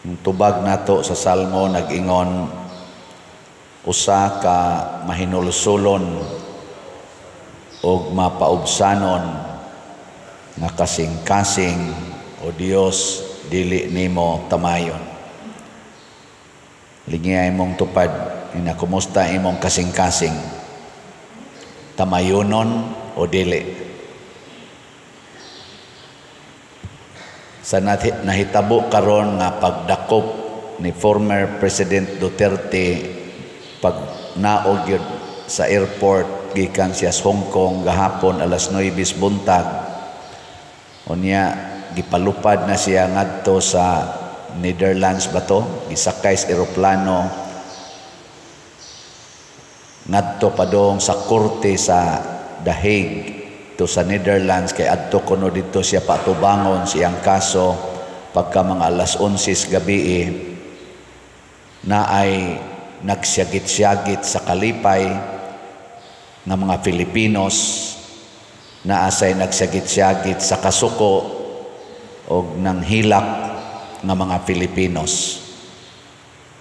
Ang tubag nato sa Salmo nag-ingon, usa ka mahinulsulon ug mapaubsanon nga kasing-kasing, o Dios, dili nimo tamayon. Lingiya imong tupad, ina kumusta imong kasing-kasing? Tamayonon o dili? Sa nahitabo karon nga pagdakop ni former President Duterte pag naog yun sa airport gikan siya sa Hong Kong gahapon alas 9 buntag, unya gipalupad na siya ngadto sa Netherlands ba to, gisakay sa eroplano ngadto padong sa korte sa The Hague to sa Netherlands, kay adto kuno didto siya patubangon siyang kaso pagka mga alas 11 gabi na ay nagsyagit-syagit sa kalipay nga mga Filipinos, na asay nagsyagit-syagit sa kasuko og nanghilak nga mga Filipinos,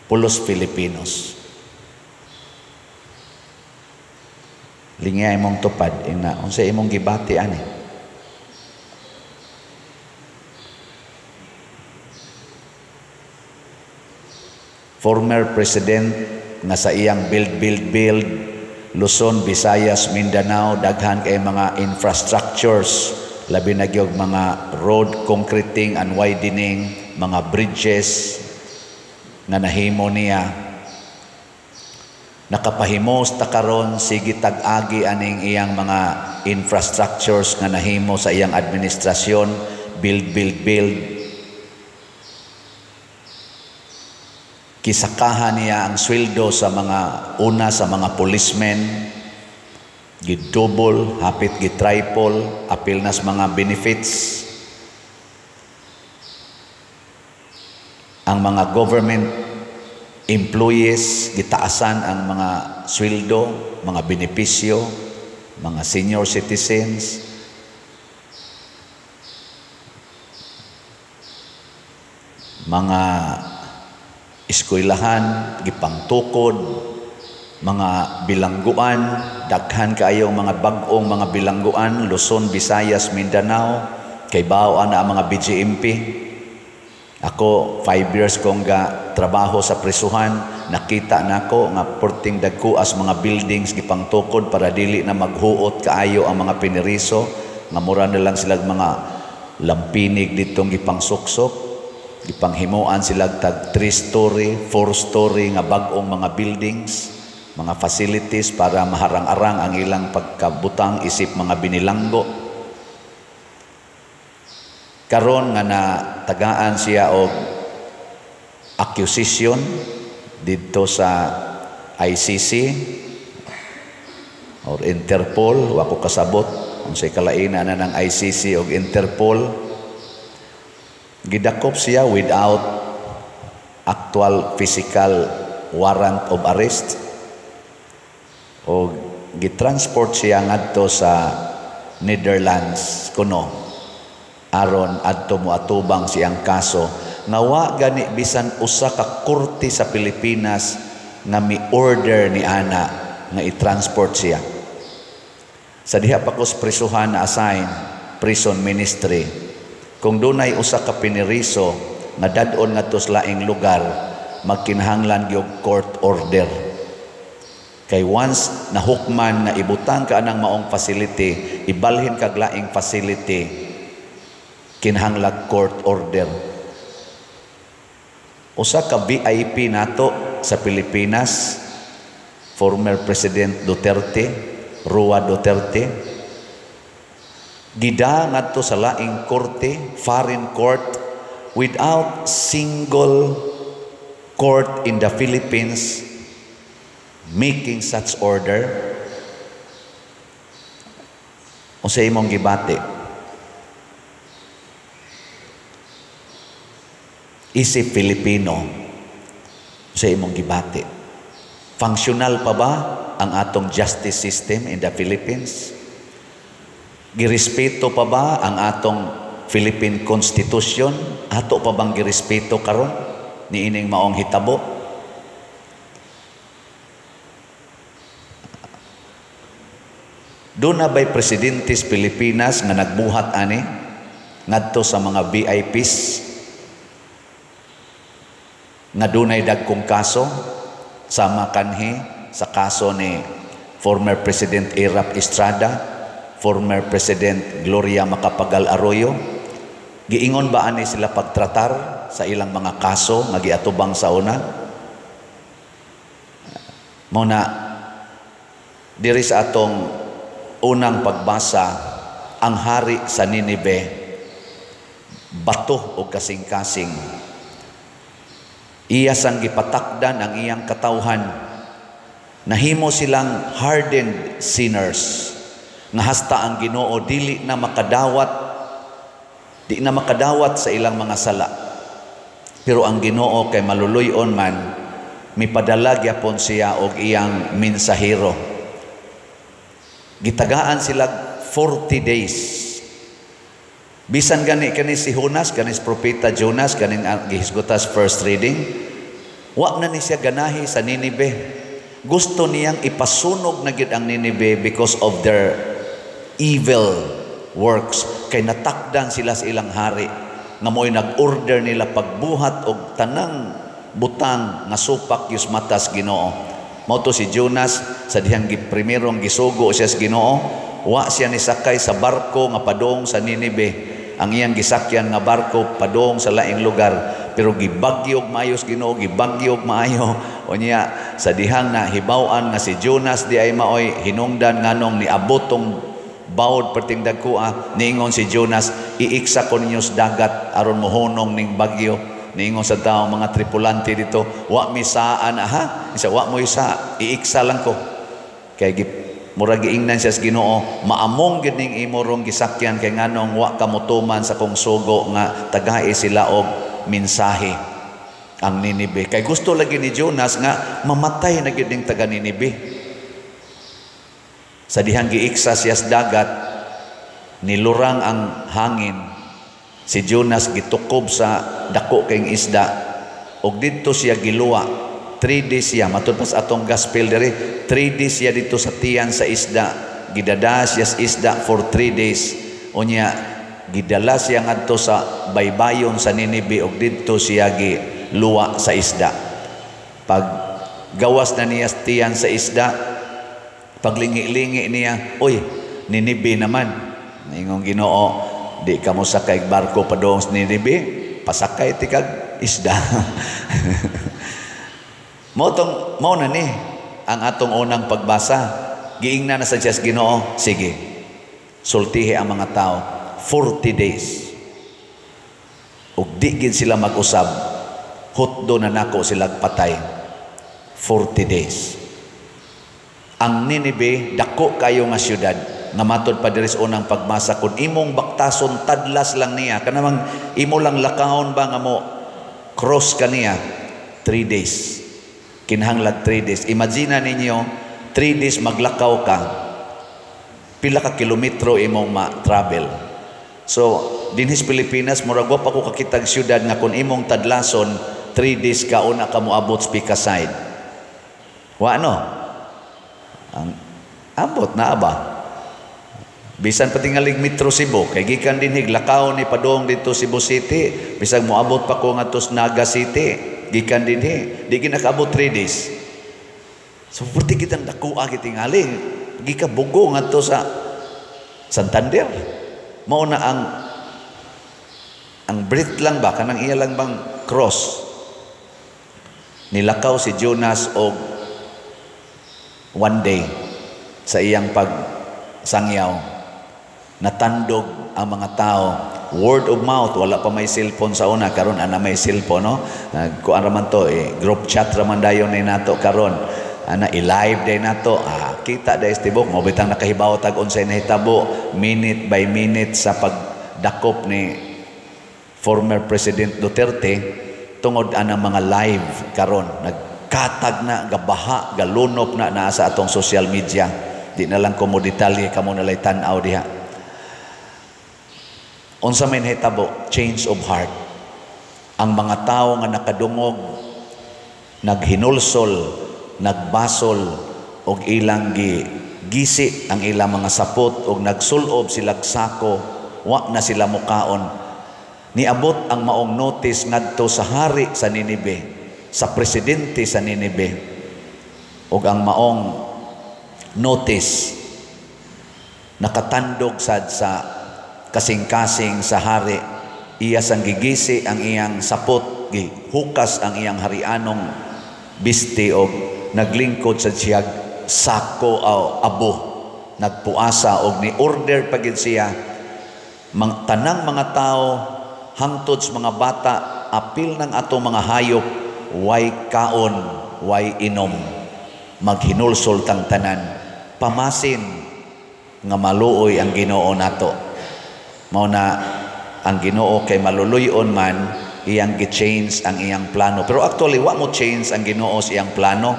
pulos Filipinos. Lingya imong tupad, ina unsa imong gibati ani? Former president nga sa iyang build, build, build Luzon, Visayas, Mindanao, daghan kay mga infrastructures, labi na gyud mga road concreting and widening, mga bridges nga nahimo niya. Nakapahimos ta karon sige tag-agi aning iyang mga infrastructures nga nahimo sa iyang administrasyon, build, build, build. Kisakahan niya ang sweldo sa mga una sa mga policemen, gidouble, hapit gitriple, apil nas mga benefits. Ang mga government employees, gitaasan ang mga sweldo, mga benepisyo, mga senior citizens. Mga eskwelahan, gipangtukod, mga bilangguan, daghan kaayong mga bag-ong mga bilangguan, Luzon, Visayas, Mindanao, kay baoan na ang mga BGMP. Ako, 5 years kong ga trabaho sa prisuhan, nakita nako nga perting dagkuas mga buildings gipangtukod para dili na maghuot kaayo ang mga piniriso, nga mura na lang silag mga lampinig ditong gipangsuksok, gipanghimuan silag tag 3-story, 4-story nga bag-ong mga buildings, mga facilities para maharang-arang ang ilang pagkabutang isip mga binilanggo. Karon nga natagaan siya og accusation didto sa ICC or Interpol, wa ko kasabot unsay kalaina na ng ICC og Interpol. Gidakop siya without actual physical warrant of arrest og gitransport siya ngadto sa Netherlands kuno aron adto moatubang siyang kaso nga wa gani bisan usa ka korte sa Pilipinas nga mi-order ni ana nga i-transport siya. Sa diha pa kos prisuhan na assign prison ministry, kung dunay usa ka piniriso nga dad-on ngadto sa laing lugar, magkinahanglan gyud court order. Kay once nahukman nga ibutang ka anang maong facility, ibalhin kag laing facility, kinahanglag court order. Usa ka VIP nato sa Pilipinas, former President Duterte, Rua Duterte, gida ngadto sa laing korte, foreign court, without single court in the Philippines making such order. Unsa imong gibati? Isip Filipino, sa imong gibati, functional pa ba ang atong justice system in the Philippines? Girespeto pa ba ang atong Philippine Constitution? Ato pa bang girespeto karon? Niining maong hitabo? Doon na ba'y presidente sa Pilipinas nga nagbuhat ani ngadto sa mga VIPs nga dunay dagkong kaso sama kanhi sa kaso ni former President Erap Estrada, former President Gloria Macapagal Arroyo? Giingon ba ani sila pagtratar sa ilang mga kaso nga giatubang sa una? Mao na diri sa atong unang pagbasa, ang hari sa Ninive bato o kasing-kasing. Iya sang gipatakdan ang iyang katawhan. Nahimo silang hardened sinners. Nga hasta ang Ginoo dili na makadawat, di na makadawat sa ilang mga sala. Pero ang Ginoo kay maluluy-on man, mipadala gyapon siya og iyang mensahero. Gitagaan sila 40 days. Bisan gani kani si Jonas, kani si propeta Jonas, kaning gihisgutas first reading, wa na ni siya ganahi sa Ninive. Gusto niyang ipasunog na gyud ang Ninive because of their evil works. Kay natakdan sila sa ilang hari nga mo'y nag-order nila pagbuhat og tanang butang nga supak yus matas Ginoo. Mao to si Jonas sa dihang primerong gisugo siya sa Ginoo, wa siya nisakay sa barko nga padung sa Ninive. Ang iyang gisakyan nga barko padung sa laing lugar, pero gibagyog maayo sa Ginoo, gibagyog maayo. Unya sa dihang na hibaw-an nga si Jonas di ay maoy hinungdan nganong niabot tong bawod perting dagkoa, niingon si Jonas, iiksa ko ninyo sa dagat aron mohunong ning bagyo. Niingon sa tao mga tripulante dito, wa mi saan aha, isa wa mo isa, iiksa lang ko. Kay murag giingnan siya sa Ginoo, maamong gid ning imo rong gisakyan kay nganong wa ka motuman sa kong sugo nga tagahi sila og mensahe ang Ninive. Kay gusto lagi ni Jonas nga mamatay na gid ning taga Ninive. Sa dihang giiksa siya sa dagat, nilurang ang hangin. Si Jonas gitukob sa dako kayong isda og didto siya giluwa. 3 days siya, matud pa sa atong gospel diri, 3 days siya dito sa tiyan sa isda. Gidada siya sa isda for 3 days. Unya gidala siya ngadto sa baybayon sa Ninive og didto siya giluwa sa isda. Pag gawas na niya sa tiyan sa isda, paglingi-lingi niya, uy, Ninive naman. Ingong Ginoo, di ka mo sakay barko padung sa Ninive, pasakay tikag isda. Mao tong mao na ni ang atong unang pagbasa. Giingnan na sa Diyos Ginoo, sige. Sultihi ang mga tao 40 days. Ug di gid sila mag-usab, hutdo na nako sila patay. 40 days. Ang Ninive dako kayo nga syudad. Nga matod pa diri sa unang pagbasa, kun imong baktason tadlas lang niya, kanamang imo lang lakahon ba nga mo cross kaniya 3 days. Kinahanglag 3 days. Imagine ninyo, 3 days maglakaw ka, pila ka kilometro imong ma-travel. So, dinhi sa Pilipinas, murag wa pa ko kakitag syudad nga kun imong tadlason, 3 days ka una ka moabot sa Pika side. Wa no? Ang ambot na ba? Bisan patingalig Metro Cebu, kay gikan dinhi lakaw ni padung dito Cebu City, bisag moabot pa ko ngadto sa Naga City, gikan dinhi, di ginakaabot 3 days. So purti kitang dakoa kitingali, gikabugo ngadto sa Santander. Mao na ang breath lang ba kanang iya lang bang cross. Nilakaw si Jonas og 1 day sa iyang pagsangyaw. Natandog ang mga tao. Word of mouth, wala pa may cellphone sa una, karon ana may cellphone, no? Kuan ra man to, group chat ra man dayon ni nato karon. Ana i-live day nato, kita day sa tibok, mao bitang nakahibaw tag unsay nahitabo minute by minute sa pagdakop ni former President Duterte tungod ana mga live karon. Nagkatag na, gabaha, galunop na naa sa atong social media. Di na lang ko mo detalye, kamo na lay tan-aw diha. Unsa may nahitabo? Change of heart. Ang mga tao nga nakadungog, naghinulsol, nagbasol og ilang gi gisi ang ilang mga sapot og nagsulob sila sako, wa na sila mukaon. Niabot ang maong notice ngadto sa hari sa Ninibe, sa presidente sa Ninibe. Og ang maong notice nakatandog sad sa kasing-kasing sa hari. Iya sang gigisi ang iyang sapot, gihukas ang iyang harianong biste og naglingkod sa siyag sako o abo, nagpuasa og ni order pa gid siya mang, tanang mga tao hangtod sa mga bata apil ng atong mga hayop, way kaon, way inom, maghinulsol tang tanan, pamasin nga maluoy ang Ginoo nato. Mao na ang Ginoo kay maluluyon man, iyang gi-change ang iyang plano. Pero actually, wa mo change ang Ginoo sa iyang plano.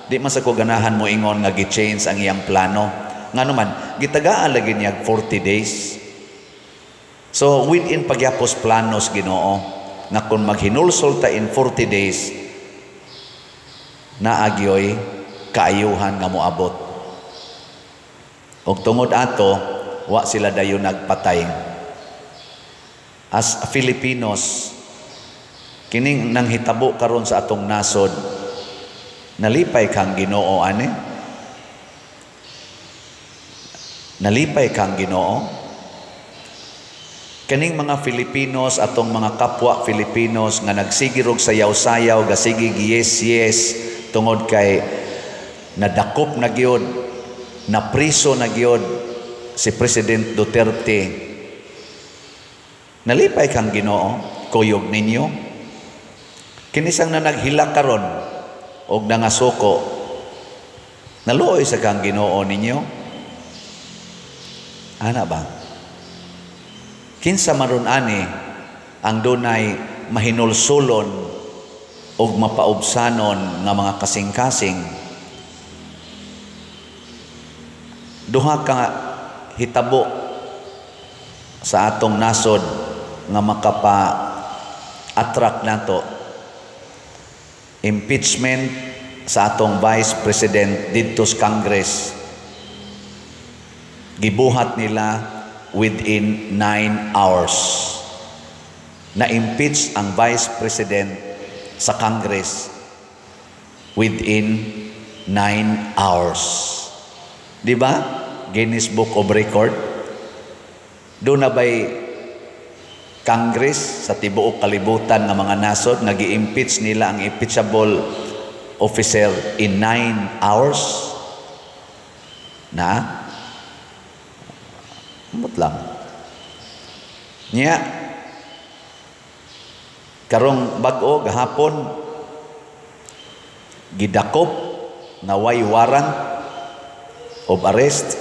Di man sa ko ganahan mo ingon nga gi-change ang iyang plano. Ngano man gitagaan lagi niya 40 days. So within pagyapos planos Ginoo nga kung maghinulsol ta in 40 days, naagyoy kaayuhan nga moabot. Og tungod ato, wa sila dayon nagpatay. As Filipinos, kining nanghitabo karon sa atong nasod, nalipay kang Ginoo ani? Nalipay kang Ginoo? Kaning mga Filipinos, atong mga kapwa Filipinos nga nagsigirog sayaw-sayaw, gasigi yes yes tungod kay nadakop na gyud, napriso na gyud si President Duterte. Nalipay kang Ginoo, kuyog ninyo? Kinisang na naghilak karon og nangasuko, naluoy sa kang Ginoo ninyo? Ana ba? Kinsa maron ani ang dunay mahinulsulon og mapaubsanon nga mga kasing-kasing? Duha ka hitabo sa atong nasod nga makapa-attract nato: impeachment sa atong Vice President didto sa Congress. Gibuhat nila within 9 hours. Na-impeach ang Vice President sa Congress within 9 hours. Di ba? Guinness Book of Record. Doon na ba'y Congress sa tibuok kalibutan nga mga nasod nga gi-impeach nila ang impeachable officer in 9 hours? Na? Ambot lang. Niya, karong bag-o gahapon, gidakop nga way warrant of arrest,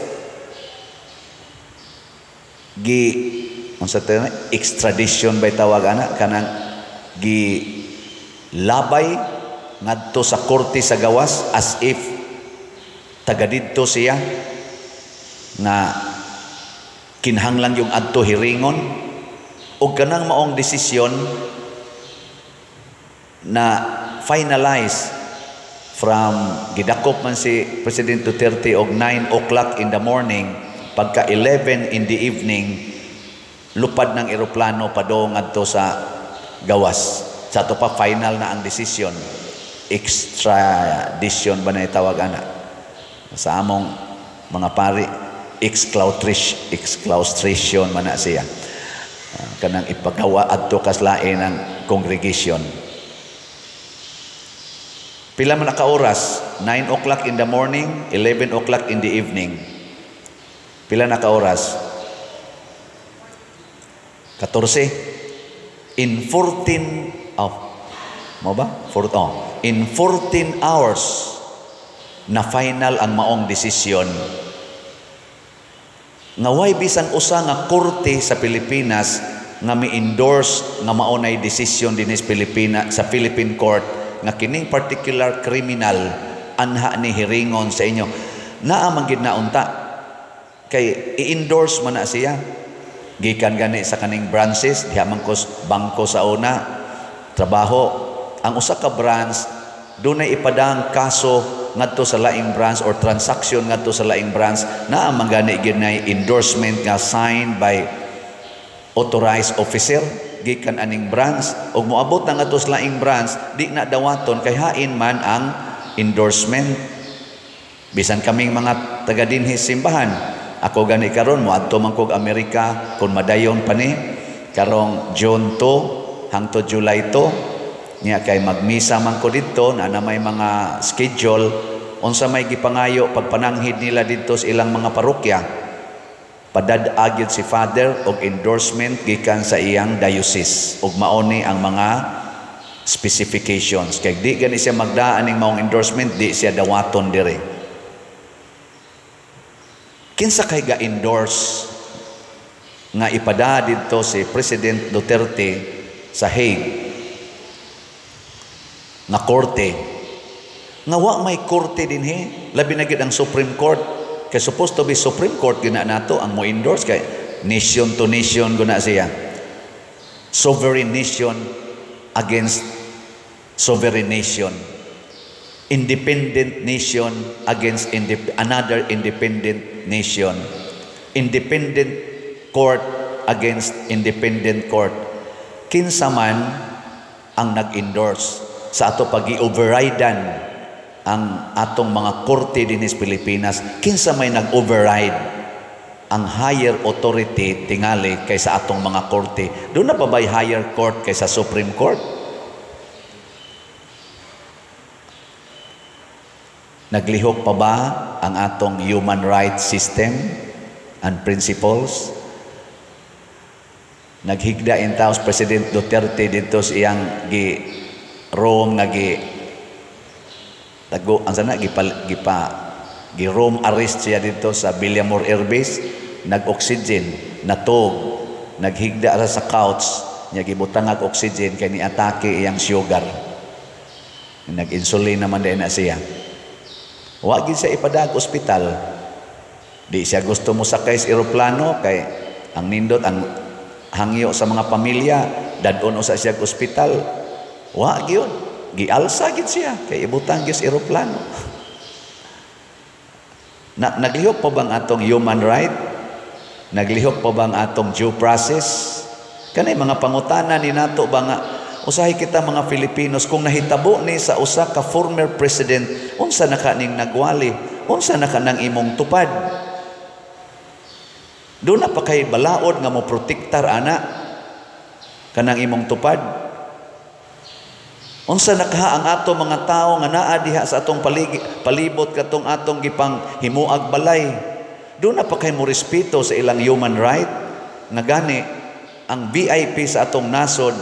gi unsa ta extradition bay tawag ana, kanang gi labay ngadto sa korte sa gawas as if taga didto siya nga kinahanglan yung adto hiringon. Og kanang maong desisyon na finalize from gidakop man si President Duterte og 9 o'clock in the morning, pagka 11 in the evening lupad ng eroplano padung ngadto sa gawas. Sa ato pa final na ang desisyon. Extradition ba na itawag ana sa among mga pari? Exclaustration man na siya. Kanang ipagawa adto kaslain ang congregation. Pila man ka oras? 9 o'clock in the morning, 11 o'clock in the evening. Pila na ka oras? 14. In 14, oh, mo ba? Four, oh. In 14 hours na final ang maong desisyon. Nga way bisan usa nga korte sa Pilipinas nga mi-endorse nga mao nay desisyon dinhi sa Pilipinas, sa Philippine Court, nga kining particular criminal anha ni hiringon sa inyo. Naa man gid na unta kay i-endorse man na siya gikan gani sa kaning branches diha man ko bangko sa una. trabaho. Ang usa ka branch dunay ipadang kaso ngadto sa laing branch or transaction ngadto sa laing branch, naa man gani gyud endorsement nga signed by authorized officer gikan aning branch, ug moabot na ngadto sa laing branch, di na dawaton kay hain man ang endorsement. Bisan kaming mga taga dinhi simbahan, ako gani karon moadto man kog Amerika kung madayon pa ni karong June 2 hangtod July 2 niya, kay magmisa man ko didto na na may mga schedule. Unsa may gipangayo pagpananghid nila didto sa ilang mga parokya, padad-a gyud si Father og endorsement gikan sa iyang diocese ug mao ni ang mga specifications, kay di gani siya magdaan ning maong endorsement, di siya dawaton dire. Kinsa kay ga-endorse nga ipada didto si President Duterte sa Hague nga korte, nga wa may korte dinhi, labi na gyud ang Supreme Court, kay supposed to be Supreme Court gina nato ang mo endorse, kay nation to nation guna siya, sovereign nation against sovereign nation, independent nation against another independent nation, independent court against independent court? Kinsa man ang nag-endorse sa ato pag-overridean ang atong mga korte dinhi sa Pilipinas? Kinsa may nag-override ang higher authority tingali kaysa atong mga korte? Duna pa ba'y higher court kaysa Supreme Court? Naglihok pa ba ang atong human rights system and principles? Naghigda in taos President Duterte dito sa iyang gi Rome nga gi tago ang sana gipa, gipa gi Rome arrest siya dito sa Villamor Air Base, nag-oxygen, natog, naghigda ra sa couch niya, gibutang og oxygen kay ni atake iyang sugar. Nag-insulin naman din na siya. Wa gid siya ipadag ospital. Di siya gusto mo sakay sa eroplano kay ang nindot ang hangyo sa mga pamilya dadon usa siya ospital. Wa gyud, gialsa gid siya kay ibutang gyud sa eroplano. Na, naglihok pa bang atong human right? Naglihok pa bang atong due process? Kanay mga pangutana ni nato ba nga usahay kita mga Filipinos, kung nahitabo ni sa usa ka former president, unsa na ka ning nagwali? Unsa na ka nang imong tupad? Duna pa kay balaod nga mo protektar ana kanang imong tupad? Unsa na kaha ang ato mga tawo nga naa diha sa atong palibot katong atong gipang himuag balay? Duna pa kay mo respeto sa ilang human right? Nga gani ang VIP sa atong nasod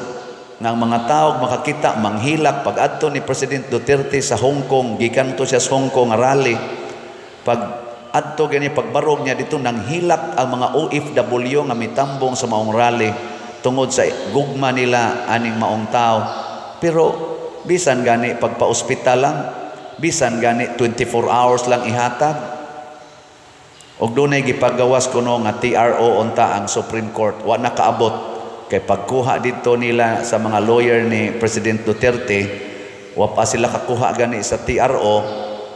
nga ang mga tao makakita manghilak pag adto ni President Duterte sa Hong Kong, gikan to siya sa Hong Kong rally, pag adto gani pagbarog niya dito, nanghilak ang mga OFW nga mitambong sa maong rally tungod sa gugma nila aning maong tao. Pero bisan gani pagpa-ospital lang, bisan gani 24 hours lang ihatag, og dunay gipagawas kuno nga TRO unta ang Supreme Court, wa na kaabot kay pagkuha dito nila sa mga lawyer ni President Duterte, wa pa sila kakuha gani sa TRO,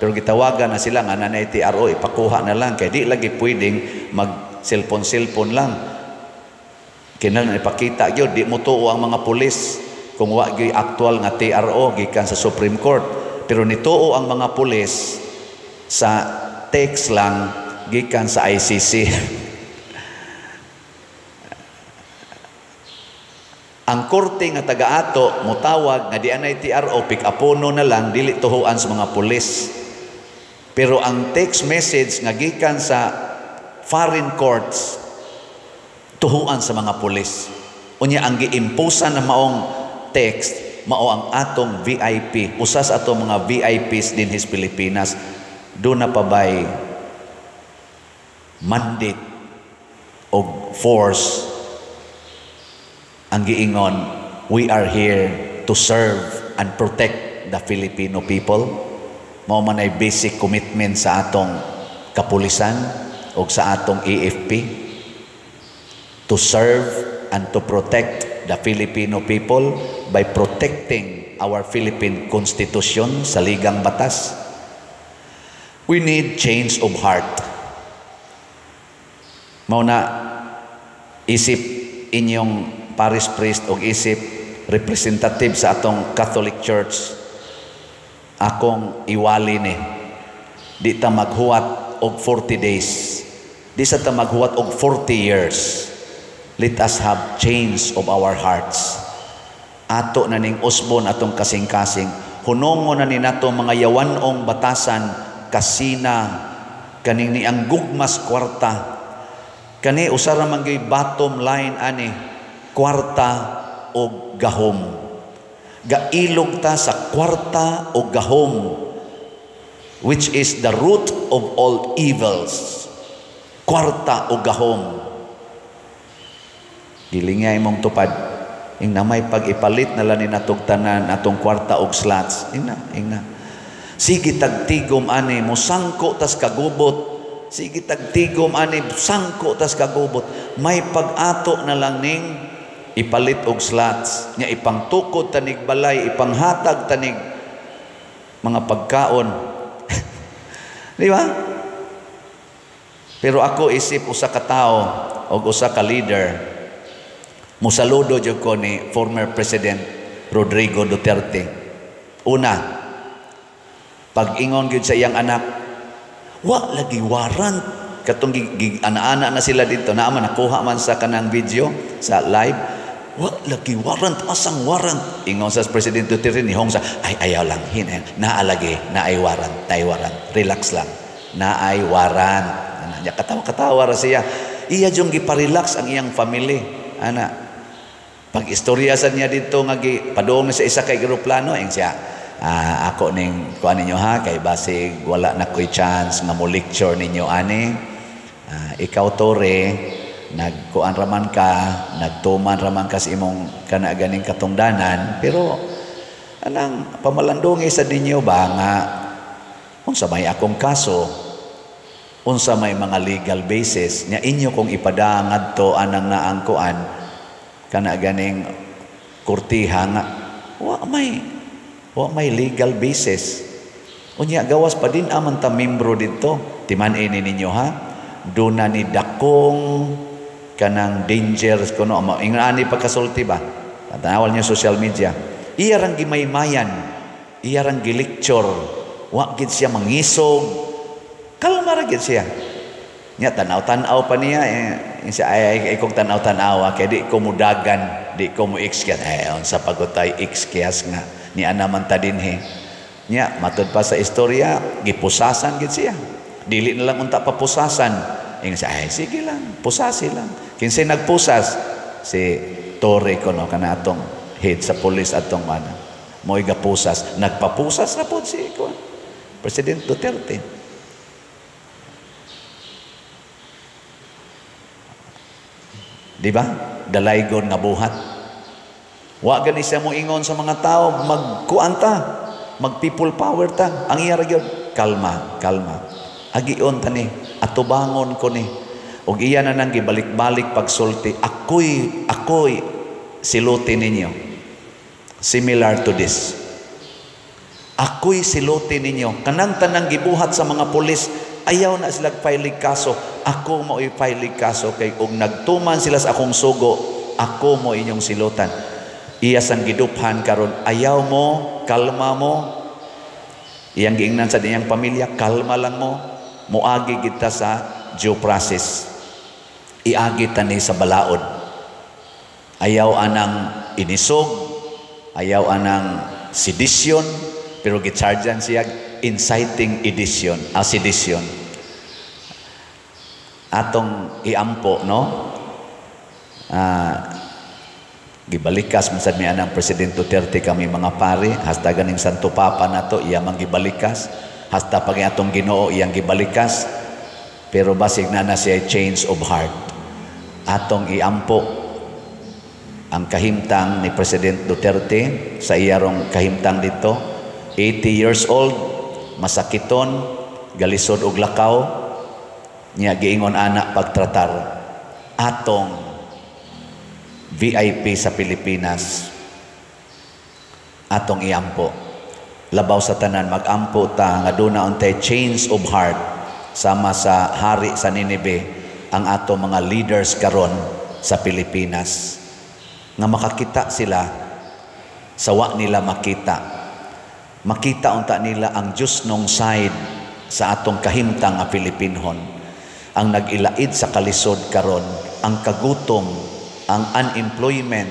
pero gitawagan na sila nga nanay TRO, ipakuha na lang kay di lagi pwedeng mag cellphone-cellphone lang. Kinahanglan ipakita gyud, di mo tuo ang mga pulis kung wa gyud aktual nga TRO gikan sa Supreme Court. Pero nituo ang mga pulis sa text lang gikan sa ICC. Ang korte nga taga-ato motawag nga di anay TRO, pick upono na lang, dili tuhuan sa mga pulis. Pero ang text message nga gikan sa foreign courts, tuhuan sa mga pulis. Unya ang giimposan na maong text, mao ang atong VIP, usa sa atong mga VIPs dinhi sa Pilipinas. Duna pa bay mandate og force ang giingon, we are here to serve and protect the Filipino people? Mao man ay basic commitment sa atong kapulisan o sa atong AFP, to serve and to protect the Filipino people by protecting our Philippine Constitution, Saligang Batas. We need change of heart. Mao na, isip inyong parish priest o isip representative sa atong Catholic Church, akong iwali ni, di ta maghuwat og 40 days, di sa ta maghuwat og 40 years. Let us have change of our hearts. Ato na ning usbon atong kasing-kasing, hunongon na ni nato mga yawanong batasan, kasina kaning ni ang gugmas kwarta. Kani usa ra man gyud bottom line ani, kwarta og gahom. Gailog ta sa kwarta o gahom, which is the root of all evils. Kwarta o gahom. Gilingay mong tupad. Ing na may pag-ipalit na lang ni natog tanan atong kwarta og slots. Ing na, ing na. Sige tagtigom ani, musangko tas kagubot. Sige tagtigom ani, sangko tas kagubot. May pag-ato na lang ning ipalit og slots. Nya ipangtukod tanig balay, ipanghatag tanig mga pagkaon. Di ba? Pero ako, isip usa ka tawo o usa ka leader, musaludo jud ko ni former President Rodrigo Duterte. Una, pag-ingon gyud sa iyang anak, wa lagi warrant katong ana-ana na sila dito, naa man nakuha man sa kanang video sa live, wa lagi warrant, asang warrant? Ingon sa President Duterte ni Hong sa, ay, ayaw lang, hin naa lagi, naay warrant, naay warrant, relax lang, naay warrant. Ana nya, katawa-katawa ra siya. Iya jung giparelax ang iyang family ana. Pag istorya sa niya dito nga gi padung sa isa kay eroplano, ing siya, ah, ako ning kuan ninyo ha, kay basig wala na ko'y chance nga mo lecture ninyo ani. Ah, ikaw Tore, nagkuan raman ka, nagtuman raman ka sa imong kana ganing katungdanan, pero anang pamalandungi sa ninyo ba nga unsa may akong kaso, unsa may mga legal basis nya inyo kong ipadang ngadto anang naang kuan kana ganing kurtiha nga wa may legal basis. Unya gawas pa din aman ta membro didto. Timan-ini ninyo ha, duna ni dakong kanang danger kuno amo ingon ani pagkasulti ba. Tanawal niyo social media, iya rang gimaymayan, iya rang gilecture. Wa gid siya mangisog, kalma ra gid siya. Nya tanaw-tanaw pa niya eh, siya ay, ay, ay kong tanaw-tanaw kay di ko mudagan, di ko mo x-kias eh, unsa pagutay x-kias nga ni ana man ta dinhi. Nya matud pa sa istorya, gipusasan gid siya. Dili na lang unta papusasan. Ingon siya, ay, sige lang, pusasi lang. Kinsay nagpusas? Si Torre kono, kana atong head sa police atong mana mo'y gapusas. Nagpapusas na pod si kuan President Duterte. Di ba? Dalaygon nga buhat. Wa gani siya mo ingon sa mga tao, magkuan ta, mag people power ta. Ang iya ra gyud, kalma, kalma. Agion ta ni, atubangon ko ni. Og iya na nang gibalik-balik pagsulti, ako'y siluti ninyo. Similar to this. Ako'y siluti ninyo. Kanang tanang gibuhat sa mga pulis, ayaw na sila filing kaso. Ako mo i-filing kaso kay og nagtuman sila sa akong sugo, ako mo inyong silutan. Iya sang giduphan karon, ayaw mo, kalma mo. Iyang giingnan sa iyang pamilya, kalma lang mo. Muagi kita sa due process. Iagi ta ni sa balaod. Ayaw anang inisog, ayaw anang sedition, pero gichargean siya inciting sedition. Atong iampo, no? Gibalikas man sad mi anang President Duterte kami mga pari, hasta ganing Santo Papa nato iya man gibalikas, hasta pag atong Ginoo iyang gibalikas, pero basig na na siya change of heart. Atong iampo ang kahimtang ni President Duterte sa iyarong kahimtang dito, 80 years old, masakiton, galisod og lakaw, niya giingon ana pagtratar. Atong VIP sa Pilipinas, atong iampo. Labaw sa tanan, magampo ta nga duna untay change of heart sama sa hari sa Nineveh ang ato mga leaders karon sa Pilipinas, nga makakita sila sa wa nila makita. Makita unta nila ang Diyosnong side sa atong kahimtang nga Pilipinhon. Ang nag-ilaid sa kalisod karon, ang kagutom, ang unemployment,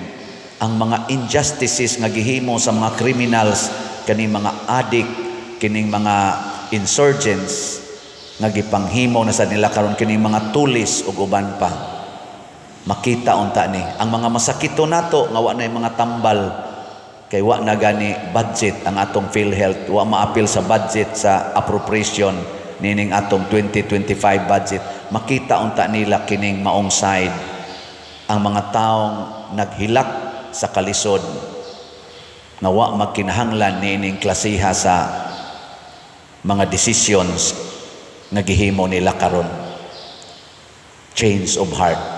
ang mga injustices nga gihimo sa mga criminals, kining mga addict, kining mga insurgents nga gipanghimo na sa nila karon, kining mga tulis ug uban pa. Makita unta ni ang mga masakito nato nga wa na mga tambal kay wa na gani budget ang atong PhilHealth, wa maapil sa budget sa appropriation nining atong 2025 budget. Makita unta nila kining maong side, ang mga taong naghilak sa kalisod nga wa magkinahanglan niining klasiha sa mga decisions nga gihimo nila karon. Change of heart.